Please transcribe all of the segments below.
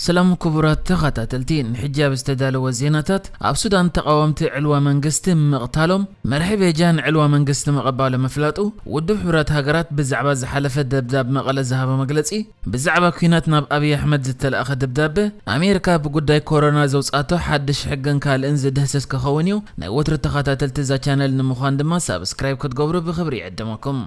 ሰላም ክቡራት ተኸታተልቲ፣ ንሕጂ ኣብ ዝተዳለወ ዜናታት፣ ኣብ ሱዳን ተቓወምቲ ዕልዋ መንግስቲ ምቕታሎም፣ መርሒ ቤጃ ንዕልዋ መንግስቲ ምቕባሉ ምፍላጡ፣ ውድብ ሕቡራት ሃገራት ብዛዕባ ዝሓለፈ ደብዳብ መቐለ ዝሃቦ መግለጺ፣ ብዛዕባ ኲናት ናብ ኣብይ ኣሕመድ ዝተላእኸ ደብዳበ፣ ኣሜሪካ ብጉዳይ ኮሮና ዘውጻእቶ ሓድሽ ሕግን ካልእን ዝድህስስ ክኸውን እዩ። ናይ ወትሩ ተኸታተልቲ እዛ ቻነል ንምዃን ድማ ሳብስክራይብ ክትገብሩ ብኽብሪ ይዕድመኩም።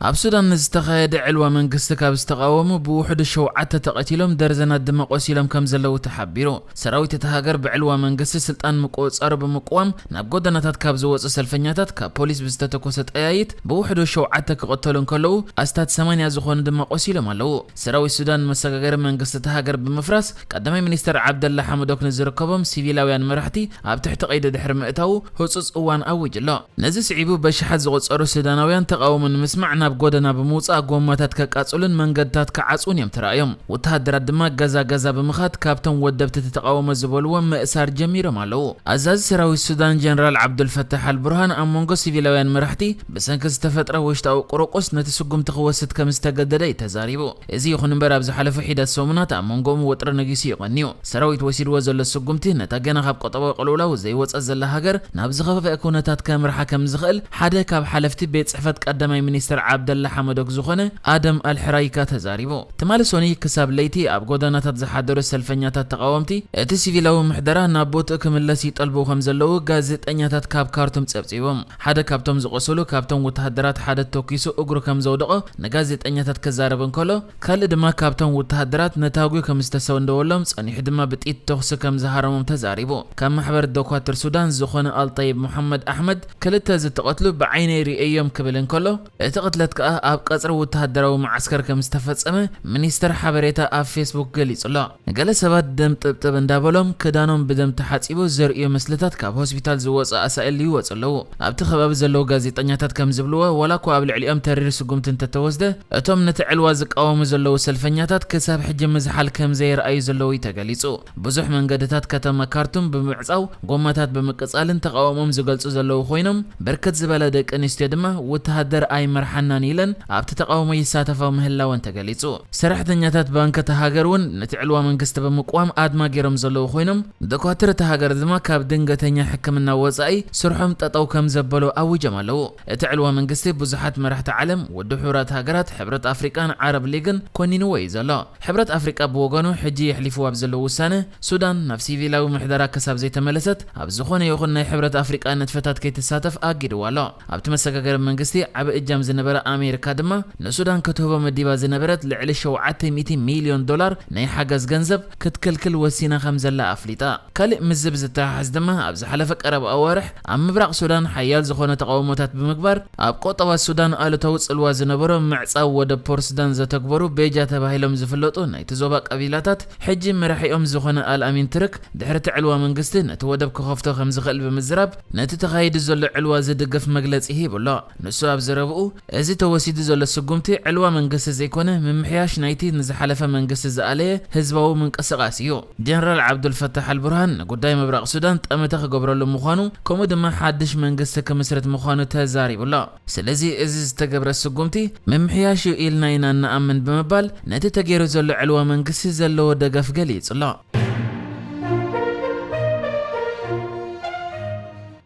ኣብ ሱዳን ንዝተኻየደ ዕልዋ መንግስቲ ካብ ዝተቓወሙ ብውሕዱ ሸውዓተ ተቐቲሎም፣ ደርዘናት ድማ ቆሲሎም ከም ዘለዉ ተሓቢሩ። ሰራዊት እታ ሃገር ብዕልዋ መንግስቲ ስልጣን ምቁጽጻሩ ብምቅዋም ናብ ጎደናታት ካብ ዝወጹ ሰልፈኛታት ካብ ፖሊስ ብዝተተኮሰ ጠያይት ብውሕዱ ሸውዓተ ክቕተሉ እንከለዉ፣ ኣስታት ሰማንያ ዝኾኑ ድማ ቆሲሎም ኣለዉ። ሰራዊት ሱዳን መሰጋገሪ መንግስቲ እታ ሃገር ብምፍራስ፣ ቀዳማይ ሚኒስተር ዓብደላ ሓመዶክ ንዝርከቦም ሲቪላውያን መራሕቲ ኣብ ትሕቲ ቀይዲ ድሕሪ ምእታዉ ህጹጽ እዋን ኣዊጁ ኣሎ። ነዚ ስዒቡ በሽሓት ዝቑጸሩ ሱዳናውያን ተቓውሞ ንምስማዕ ናብ ጎደና ብምውጻእ ጎማታት ከቃጽሉን መንገድታት ክዓጽዉን እዮም ተራእዮም። ወተሃደራት ድማ ገዛ ገዛ ብምኻድ ካብቶም ወደብቲ እቲ ተቓውሞ ዝበልዎም ምእሳር ጀሚሮም ኣለዉ። ኣዛዚ ሰራዊት ሱዳን ጀነራል ዓብዱልፈታሕ ኣልቡርሃን ኣብ መንጎ ሲቪላውያን መራሕቲ ብሰንኪ ዝተፈጥረ ውሽጣዊ ቁሩቁስ ነቲ ስጉምቲ ክወስድ ከም ዝተገደደ እዩ ተዛሪቡ። እዚ ይኹን እምበር ኣብ ዝሓለፉ ሒደት ሰሙናት ኣብ መንጎኦም ወጥሪ ነጊሱ እዩ ቀንዩ። ሰራዊት ወሲድዎ ዘሎ ስጉምቲ ነታ ገና ካብ ቁጠባዊ ቅልውላው ዘይወጸት ዘላ ሃገር ናብ ዝኸፍአ ኩነታት ከምርሓ ከም ዝኽእል ሓደ ካብ ሓለፍቲ ቤት ጽሕፈት ቀዳማይ ሚኒስተር ዓብደላ ሓመዶክ ዝኾነ ኣደም ኣልሕራይካ ተዛሪቡ። ትማሊ ሶኒ ክሳብ ለይቲ ኣብ ጎደናታት ዝሓደሩ ሰልፈኛታት ተቓወምቲ እቲ ሲቪላዊ ምሕደራ ናብ ቦትኡ ክምለስ ይጠልቡ ከም ዘለዉ ጋዜጠኛታት ካብ ካርቱም ጸብጺቦም። ሓደ ካብቶም ዝቖሰሉ ካብቶም ወተሃደራት ሓደ ተኪሱ እግሩ ከም ዘውደቖ ንጋዜጠኛታት ክዛረብ እንከሎ፣ ካልእ ድማ ካብቶም ወተሃደራት ነታጒ ከም ዝተሰንደወሎም ጸኒሑ ድማ ብጥይት ተኹሲ ከም ዝሃረሞም ተዛሪቡ። ካብ ማሕበር ዶኳትር ሱዳን ዝኾነ ኣልጠይብ መሓመድ ኣሕመድ፣ ክልተ ዝተቐትሉ ብዓይነይ ርእየዮም ክብል እንከሎ፣ እቲ ቅትለት ከኣ ኣብ ቀጽሪ ወተሃደራዊ መዓስከር ከም ዝተፈጸመ ሚኒስተር ሓበሬታ ኣብ ፌስቡክ ገሊጹ ኣሎ። ገለ ሰባት ደም ጥብጥብ እንዳበሎም ክዳኖም ብደም ተሓጺቡ ዘርእዩ ምስልታት ካብ ሆስፒታል ዝወጹ ኣሳእል ይወጹ ኣለዉ። ኣብቲ ከባቢ ዘለዉ ጋዜጠኛታት ከም ዝብልዎ፣ ዋላ እኳ ኣብ ልዕሊኦም ተሪር ስጉምቲ እንተተወስደ፣ እቶም ነቲ ዕልዋ ዝቃወሙ ዘለዉ ሰልፈኛታት ክሳብ ሕጂ ምዝሓል ከም ዘየርኣዩ ዘለዉ እዩ ተገሊጹ። ብዙሕ መንገድታት ከተማ ካርቱም ብምዕጻው፣ ጎማታት ብምቅጻልን ተቃውሞኦም ዝገልጹ ዘለዉ ኮይኖም፣ ብርክት ዝበላ ደቂ ኣንስትዮ ድማ ወተሃደር ኣይመርሓናን ኢለን ኣብቲ ተቃውሞ ይሳተፋ ምህላወን ተገሊጹ። ሰራሕተኛታት ባንክ እታ ሃገር እውን ነቲ ዕልዋ መንግስቲ ብምቅዋም ኣድማ ገይሮም ዘለዉ ኮይኖም፣ ዶኳትር እታ ሃገር ድማ ካብ ድንገተኛ ሕክምና ወጻኢ ስርሖም ጠጠው ከም ዘበሉ ኣዊጆም ኣለዉ። እቲ ዕልዋ መንግስቲ ብዙሓት መራሕቲ ዓለም፣ ውድብ ሕቡራት ሃገራት፣ ሕብረት ኣፍሪቃን ዓረብ ሊግን ኮኒንዎ እዩ ዘሎ። ሕብረት ኣፍሪቃ ብወገኑ ሕጂ የሕሊፍዎ ኣብ ዘሎ ውሳነ፣ ሱዳን ናብ ሲቪላዊ ምሕደራ ክሳብ ዘይተመለሰት ኣብ ዝኾነ ይኹን ናይ ሕብረት ኣፍሪቃ ንጥፈታት ከይትሳተፍ ኣጊድዋ ኣሎ። ኣብቲ መሰጋገሪ መንግስቲ ዓቢ እጃም ዝነበረ ኣሜሪካ ድማ ንሱዳን ክትህቦ መዲባ ዝነበረት ልዕሊ ሸውዓተ ሚእቲ ሚልዮን ዶላር ናይ ሓገዝ ገንዘብ ክትክልክል ወሲና ከም ዘላ ኣፍሊጣ። ካልእ ምስዚ ብዝተሓሓዝ ድማ ኣብ ዝሓለፈ ቀረብ ኣዋርሕ ኣብ ምብራቕ ሱዳን ሓያል ዝኾነ ተቓውሞታት ብምግባር ኣብ ቁጠባ ሱዳን ኣሉታዊ ጽልዋ ዝነበሮ ምዕጻው ወደብ ፖርት ሱዳን ዘተግበሩ ቤጃ ተባሂሎም ዝፍለጡ ናይቲ ዞባ ቀቢላታት ሕጂ መራሒኦም ዝኾነ ኣልኣሚን ትርክ ድሕሪ እቲ ዕልዋ መንግስቲ ነቲ ወደብ ክኸፍቶ ከም ዝኽእል ብምዝራብ ነቲ ተኻይዱ ዘሎ ዕልዋ ዝድግፍ መግለጺ ሂቡ ኣሎ። ንሱ ኣብ ዘረብኡ፣ እዚ ተወሲዱ ዘሎ ስጉምቲ ዕልዋ መንግስቲ ዘይኮነ፣ ምምሕያሽ ናይቲ ንዝሓለፈ መንግስቲ ዝኣለየ ህዝባዊ ምንቅስቓስ እዩ። ጀነራል ዓብዱልፈታሕ ኣልቡርሃን ንጉዳይ ምብራቕ ሱዳን ጠመተ ክገብረሉ ምዃኑ፣ ከምኡ ድማ ሓድሽ መንግስቲ ክምስርት ምዃኑ ተዛሪቡ ኣሎ። ስለዚ እዚ ዝተገብረ ስጉምቲ ምምሕያሽ እዩ ኢልና ኢና እንኣምን ብምባል ነቲ ተገይሩ ዘሎ ዕልዋ መንግስቲ ዘለዎ ደገፍ ገሊጹ ኣሎ።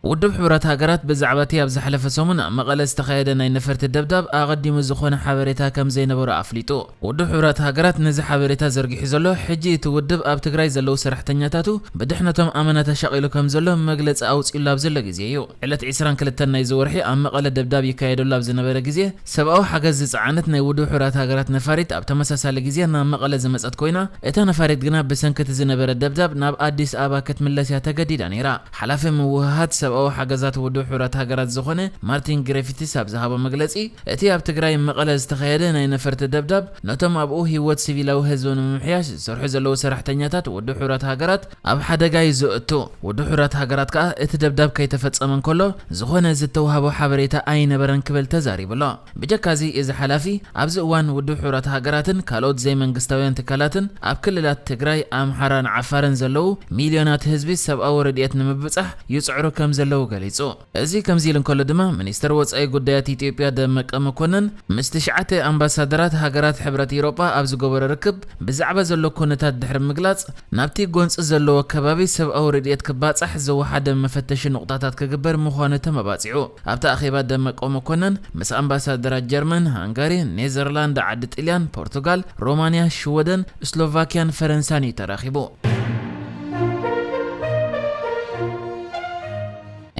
ውድብ ሕቡራት ሃገራት ብዛዕባ እቲ ኣብ ዝሓለፈ ሰሙን ኣብ መቐለ ዝተኻየደ ናይ ነፈርቲ ደብዳብ ኣቐዲሙ ዝኾነ ሓበሬታ ከም ዘይነበሮ ኣፍሊጡ። ውድብ ሕቡራት ሃገራት ነዚ ሓበሬታ ዘርጊሑ ዘሎ፣ ሕጂ እቲ ውድብ ኣብ ትግራይ ዘለዉ ሰራሕተኛታቱ ብድሕነቶም ኣመና ተሻቒሉ ከም ዘሎ መግለጺ ኣውጺኡሉ ኣብ ዘሎ ግዜ እዩ። ዕለት ዕስራን ክልተን ናይዚ ወርሒ ኣብ መቐለ ደብዳብ ይካየደሉ ኣብ ዝነበረ ግዜ፣ ሰብኣዊ ሓገዝ ዝጸዓነት ናይ ውድብ ሕቡራት ሃገራት ነፋሪት ኣብ ተመሳሳሊ ግዜ ናብ መቐለ ዝመጸት ኮይና፣ እታ ነፋሪት ግና ብሰንኪ እቲ ዝነበረ ደብዳብ ናብ ኣዲስ ኣበባ ክትምለስ እያ ተገዲዳ ነይራ። ሓላፊ ምውህሃድ ሰብኣዊ ሓገዛት ውድብ ሕቡራት ሃገራት ዝኾነ ማርቲን ግሪፊትስ ኣብ ዝሃቦ መግለጺ፣ እቲ ኣብ ትግራይ መቐለ ዝተኻየደ ናይ ነፈርቲ ደብዳብ ነቶም ኣብኡ ህይወት ሲቪላዊ ህዝቢ ንምምሕያሽ ዝሰርሑ ዘለዉ ሰራሕተኛታት ውድብ ሕቡራት ሃገራት ኣብ ሓደጋ እዩ ዘእቱ። ውድብ ሕቡራት ሃገራት ከኣ እቲ ደብዳብ ከይተፈጸመ እንከሎ ዝኾነ ዝተዋህቦ ሓበሬታ ኣይነበረን ክብል ተዛሪቡ ኣሎ። ብጀካዚ እዚ ሓላፊ ኣብዚ እዋን ውድብ ሕቡራት ሃገራትን ካልኦት ዘይመንግስታውያን ትካላትን ኣብ ክልላት ትግራይ፣ ኣምሓራን ዓፋርን ዘለዉ ሚልዮናት ህዝቢ ሰብኣዊ ረድኤት ንምብጻሕ ይጽዕሩ ከም ከምዘለዉ ገሊጹ። እዚ ከምዚ ኢሉ እንከሎ ድማ፣ ሚኒስተር ወጻኢ ጉዳያት ኢትዮጵያ ደመቀ መኮንን ምስ ትሽዓተ ኣምባሳደራት ሃገራት ሕብረት ኤውሮጳ ኣብ ዝገበሮ ርክብ፣ ብዛዕባ ዘሎ ኩነታት ድሕሪ ምግላጽ፣ ናብቲ ጎንጺ ዘለዎ ከባቢ ሰብኣዊ ረድኤት ክባጻሕ ዝወሓደ መፈተሺ ኑቕጣታት ክግበር ምዃኑ ተመባጺዑ። ኣብቲ ኣኼባ ደመቀ መኮንን ምስ ኣምባሳደራት ጀርመን፣ ሃንጋሪ፣ ኔዘርላንድ፣ ዓዲ ጥልያን፣ ፖርቱጋል፣ ሮማንያ፣ ሽወደን፣ ስሎቫክያን ፈረንሳን እዩ ተራኺቡ።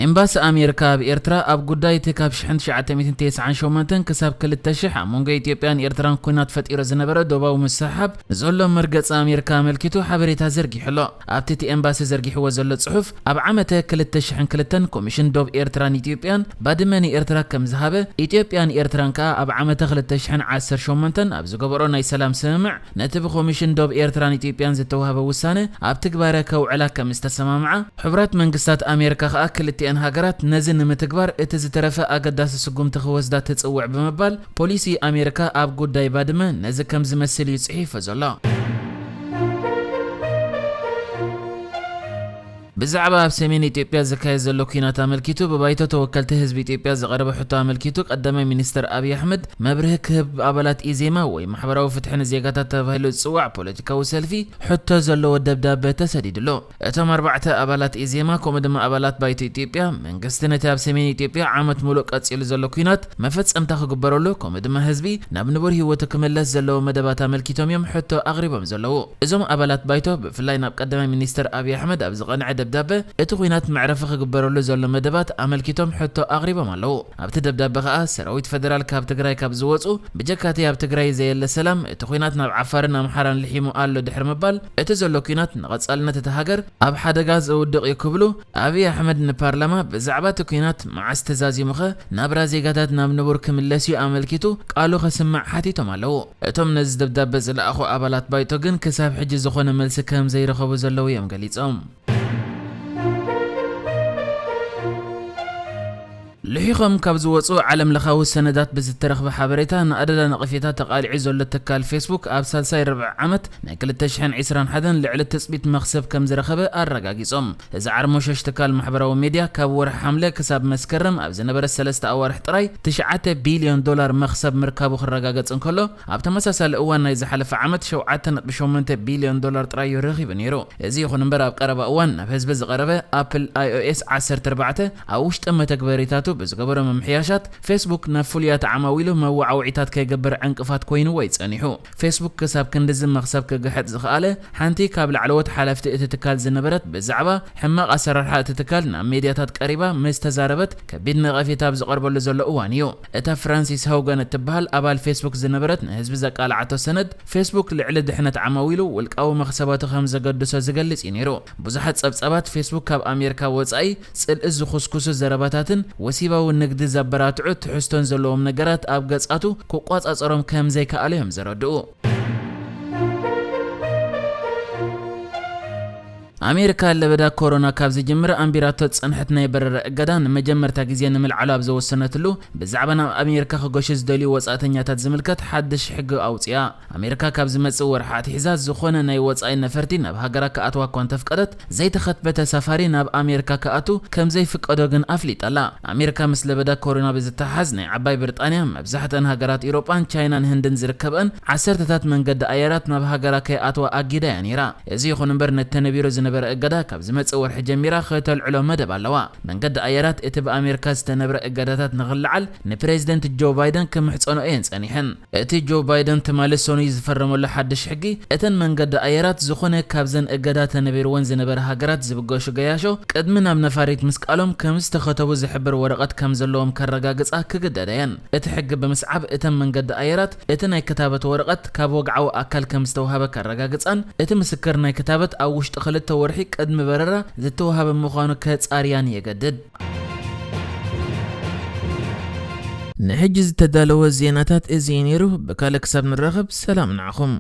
ኤምባሲ ኣሜሪካ ኣብ ኤርትራ ኣብ ጉዳይ እቲ ካብ ሽሕን ትሽዓተ ሚእትን ተስዓን ሸሞንተን ክሳብ ክልተ ሽሕ ኣብ መንጎ ኢትዮጵያን ኤርትራን ኲናት ፈጢሩ ዝነበረ ዶባዊ ምስሕሓብ ዘሎ መርገጺ ኣሜሪካ ኣመልኪቱ ሓበሬታ ዘርጊሑ ኣሎ። ኣብቲ እቲ ኤምባሲ ዘርጊሕዎ ዘሎ ጽሑፍ፣ ኣብ ዓመተ ክልተ ሽሕን ክልተን ኮሚሽን ዶብ ኤርትራን ኢትዮጵያን ባድመ ንኤርትራ ከም ዝሃበ፣ ኢትዮጵያን ኤርትራን ከኣ ኣብ ዓመተ ክልተ ሽሕን ዓሰርተ ሸሞንተን ኣብ ዝገበሮ ናይ ሰላም ስምምዕ፣ ነቲ ብኮሚሽን ዶብ ኤርትራን ኢትዮጵያን ዝተዋህበ ውሳነ ኣብ ትግባረ ከውዕላ ከም ዝተሰማምዓ፣ ሕቡራት መንግስታት ኣሜሪካ ከኣ ክልቲኣን ሃገራት ነዚ ንምትግባር እቲ ዝተረፈ ኣገዳሲ ስጉምቲ ክወስዳ ትጽውዕ ብምባል፣ ፖሊሲ ኣሜሪካ ኣብ ጉዳይ ባድመ ነዚ ከም ዝመስል እዩ ጽሒፉ ዘሎ። ብዛዕባ ኣብ ሰሜን ኢትዮጵያ ዝካየድ ዘሎ ኲናት ኣመልኪቱ ብባይቶ ተወከልቲ ህዝቢ ኢትዮጵያ ዝቐረበ ሕቶ ኣመልኪቱ፣ ቀዳማይ ሚኒስተር ኣብይ ኣሕመድ መብርሂ ክህብ፣ ኣባላት ኢዜማ ወይ ማሕበራዊ ፍትሒ ንዜጋታት ተባሂሉ ዝጽዋዕ ፖለቲካዊ ሰልፊ ሕቶ ዘለዎ ደብዳበ ተሰዲዱሉ። እቶም ኣርባዕተ ኣባላት ኢዜማ፣ ከምኡ ድማ ኣባላት ባይቶ ኢትዮጵያ፣ መንግስቲ ነቲ ኣብ ሰሜን ኢትዮጵያ ዓመት ሙሉእ ቀጺሉ ዘሎ ኲናት መፈጸምታ ክግበረሉ፣ ከምኡ ድማ ህዝቢ ናብ ንቡር ህይወቱ ክምለስ ዘለዎ መደባት ኣመልኪቶም እዮም ሕቶ ኣቕሪቦም ዘለዉ። እዞም ኣባላት ባይቶ፣ ብፍላይ ናብ ቀዳማይ ሚኒስተር ኣብይ ኣሕመድ ኣብ ዝቐንዐ ደብዳበ፣ እቲ ኲናት መዕረፊ ክግበረሉ ዘሎ መደባት ኣመልኪቶም ሕቶ ኣቕሪቦም ኣለዉ። ኣብቲ ደብዳበ ከኣ፣ ሰራዊት ፈደራል ካብ ትግራይ ካብ ዝወጹ፣ ብጀካቲ ኣብ ትግራይ ዘየለ ሰላም፣ እቲ ኲናት ናብ ዓፋርን ኣምሓራን ልሒሙ ኣሎ ድሕሪ ምባል፣ እቲ ዘሎ ኲናት ንቐጻልነት እታ ሃገር ኣብ ሓደጋ ዘውድቕ እዩ ክብሉ፣ ኣብይ ኣሕመድ ንፓርላማ ብዛዕባ እቲ ኲናት መዓስ ተዛዚሙኸ ናብራ ዜጋታት ናብ ንቡር ክምለስ እዩ ኣመልኪቱ ቃሉ ከስምዕ ሓቲቶም ኣለዉ። እቶም ነዚ ደብዳበ ዝለኣኹ ኣባላት ባይቶ ግን ክሳብ ሕጂ ዝኾነ መልሲ ከም ዘይረኸቡ ዘለዉ እዮም ገሊጾም። ልሒኾም ካብ ዝወጹ ዓለም ለኻዊ ሰነዳት ብዝተረኽበ ሓበሬታ፣ ንኣደዳ ነቐፌታ ተቓሊዑ ዘሎ ትካል ፌስቡክ ኣብ ሳልሳይ ርብዒ ዓመት ናይ ክልተ ሽሕን ዕስራን ሓደን ልዕሊ ትጽቢት መኽሰብ ከም ዝረኸበ ኣረጋጊጾም። እዚ ዓርሞሸሽ ትካል ማሕበራዊ ሜድያ ካብ ወርሒ ሓምለ ክሳብ መስከረም ኣብ ዝነበረ ሰለስተ ኣዋርሕ ጥራይ ትሽዓተ ቢልዮን ዶላር መኽሰብ ምርካቡ ክረጋገጽ እንከሎ፣ ኣብ ተመሳሳሊ እዋን ናይ ዝሓለፈ ዓመት ሸውዓተ ነጥቢ ሸሞንተ ቢልዮን ዶላር ጥራይ እዩ ረኺቡ ነይሩ። እዚ ይኹን እምበር፣ ኣብ ቀረባ እዋን ናብ ህዝቢ ዝቐረበ ኣፕል ኣይኦኤስ ዓሰርተ ኣርባዕተ ኣብ ውሽጢ መተግበሪታቱ ብዝገበሮ ምምሕያሻት፣ ፌስቡክ ናብ ፍሉያት ዓማዊሉ መወዓውዒታት ከይገብር ዕንቅፋት ኮይንዎ እዩ ጸኒሑ። ፌስቡክ ክሳብ ክንድዚ መኽሰብ ክግሕጥ ዝኸኣለ፣ ሓንቲ ካብ ላዕለዎት ሓለፍቲ እቲ ትካል ዝነበረት፣ ብዛዕባ ሕማቕ ኣሰራርሓ እቲ ትካል ናብ ሜድያታት ቀሪባ ምስ ተዛረበት፣ ከቢድ ነቐፌታ ኣብ ዝቐርበሉ ዘሎ እዋን እዩ። እታ ፍራንሲስ ሃውገን እትበሃል ኣባል ፌስቡክ ዝነበረት ንህዝቢ ዘቃልዓቶ ሰነድ፣ ፌስቡክ ልዕሊ ድሕነት ዓማዊሉ ውልቃዊ መኽሰባቱ ከም ዘገድሶ ዝገልጽ እዩ ነይሩ። ብዙሓት ጸብጻባት፣ ፌስቡክ ካብ ኣሜሪካ ወጻኢ ጽልኢ ዝኹስኩሱ ዘረባታትን ወሲባዊ ንግዲ ዘበራትዑ ትሕዝቶን ዘለዎም ነገራት ኣብ ገጻቱ ክቆጻጸሮም ከም ዘይከኣለ እዮም ዘረድኡ። ኣሜሪካ ለበዳ ኮሮና ካብ ዝጅምር ኣንቢራቶ ዝጸንሐት ናይ በረራ እገዳ ንመጀመርታ ግዜ ንምልዓሉ ኣብ ዘወሰነትሉ፣ ብዛዕባ ናብ ኣሜሪካ ክገሹ ዝደልዩ ወጻእተኛታት ዝምልከት ሓድሽ ሕጊ ኣውጽኣ። ኣሜሪካ ካብ ዝመጽእ ወርሒ ኣትሒዛ ዝኾነ ናይ ወጻኢ ነፈርቲ ናብ ሃገራ ክኣትዋ እኳ እንተፍቀደት፣ ዘይተኸትበ ተሳፋሪ ናብ ኣሜሪካ ክኣቱ ከም ዘይፍቀዶ ግን ኣፍሊጣ ኣላ። ኣሜሪካ ምስ ለበዳ ኮሮና ብዝተሓሓዝ፣ ናይ ዓባይ ብሪጣንያ፣ መብዛሕትአን ሃገራት ኤውሮጳን ቻይናን ህንድን ዝርከበን ዓሰርተታት መንገዲ ኣየራት ናብ ሃገራ ከይኣትዋ ኣጊዳ እያ ነይራ። እዚ ይኹን እምበር፣ ነቲ ተነቢሩ ዝነበረ እገዳ ካብ ዝመጽእ ወርሒ ጀሚራ ከተልዕሎ መደብ ኣለዋ። መንገዲ ኣየራት እቲ ብኣሜሪካ ዝተነብረ እገዳታት ንኽልዓል ንፕሬዚደንት ጆ ባይደን ክምሕጸኖ እየን ጸኒሐን። እቲ ጆ ባይደን ትማሊ ሰኑይ ዝፈረመሉ ሓድሽ ሕጊ፣ እተን መንገዲ ኣየራት ዝኾነ ካብዘን እገዳ ተነቢርወን ዝነበረ ሃገራት ዝብገሹ ገያሾ፣ ቅድሚ ናብ ነፋሪት ምስቃሎም ከም ዝተኸተቡ ዝሕብር ወረቐት ከም ዘለዎም ከረጋግጻ ክግደዳ እየን። እቲ ሕጊ ብምስዓብ፣ እተን መንገዲ ኣየራት እቲ ናይ ክታበት ወረቐት ካብ ወግዓዊ ኣካል ከም ዝተዋህበ ከረጋግጻን፣ እቲ ምስክር ናይ ክታበት ኣብ ውሽጢ ክልተ ወርሒ ቅድሚ በረራ ዝተዋህበ ምዃኑ ከጻርያን የገድድ። ንሕጂ ዝተዳለወ ዜናታት እዚ እዩ ነይሩ። ብካልእ ክሳብ ንራኸብ፣ ሰላም ንዓኹም።